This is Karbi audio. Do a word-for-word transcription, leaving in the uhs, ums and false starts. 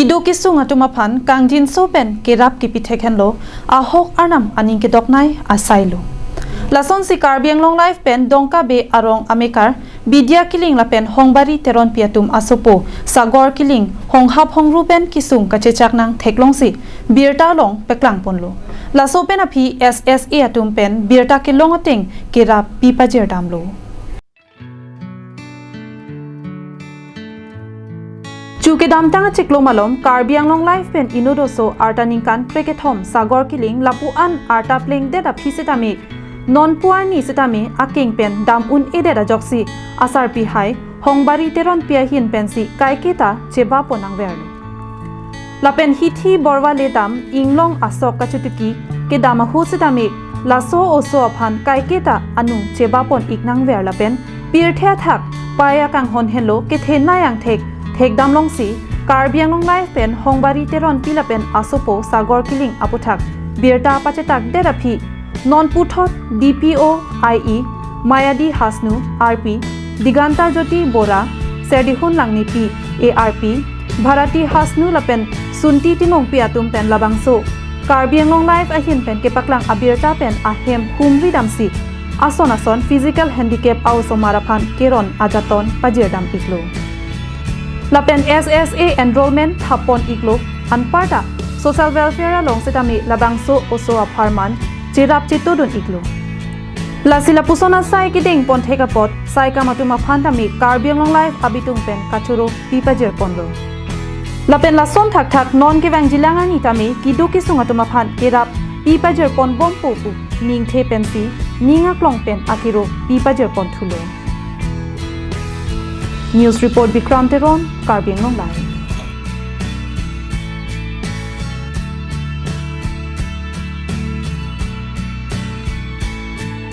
Keduk kesung atum aphan kangjinso pen kerap kepithek henlo, ahok arnam aning kedoknei asai lo. Lasonsi Karbi Anglong Live pen Dongkabe arong amekar Bidya Killing lapen Hongbari Teronpi atum asopo Sagor Killing honghap hongru pen kesung kachechak nang theklongsi birta along peklangponlo. Laso pen aphi S S A atum pen birta kelong ateng kerap pi pajirdamlo. Chu kedamtang achiklo malom Karbi Anglong Live pen inut oso arta ningkan krekethom Sagor Killing lapu-an arta plengdet aphi setame, nonpu arni setame akeng pen dam un-edet ajoksi asarpi hai Hongbari Teronpi ahin pensi kaiketa chebapon nangverlo. Lapen hithi borwa le dam inglong asok kachotiki kedam ahut setame laso oso aphan kaiketa anung chebapon ik nangver lapen pirthe athak pai akanghon henlo kethenei angthek thekdamlongsi Karbi Anglong Live pen Hongbari Teronpi lapen asopo Sagor Killing aputhak birta pachetakdet aphi non puthot D P O I E Mayadi Hasnu R P, Diganta Jyoti Bora, Serdihun Langnipi A R P, Bharati Hasnu lapen Sunti Timungpi atum pen labangso Karbi Anglong Live ahin pen kepaklang abirta pen ahem humri damsi ason ason physical handicap a-osomar aphan keron ajaton pajirdam iklo. Lapen S S A enrollment thappon iklo, anparta social welfare along setame labangso oso apharman cherap chetodun iklo. Lasi lapuson asai kedengpon thek apot saikam atum aphan tame Karbi Anglong Live abitung pen kachoro pi pajirponlo. Lapen lason thakthak non kevangjilang arni tame keduk kesung atum aphan kerap pi pajirpon bompo pu ningthe pensi ning aklong pen akero pi pajirpon thulo. News report Bikram Teron, Karbi Anglong Live.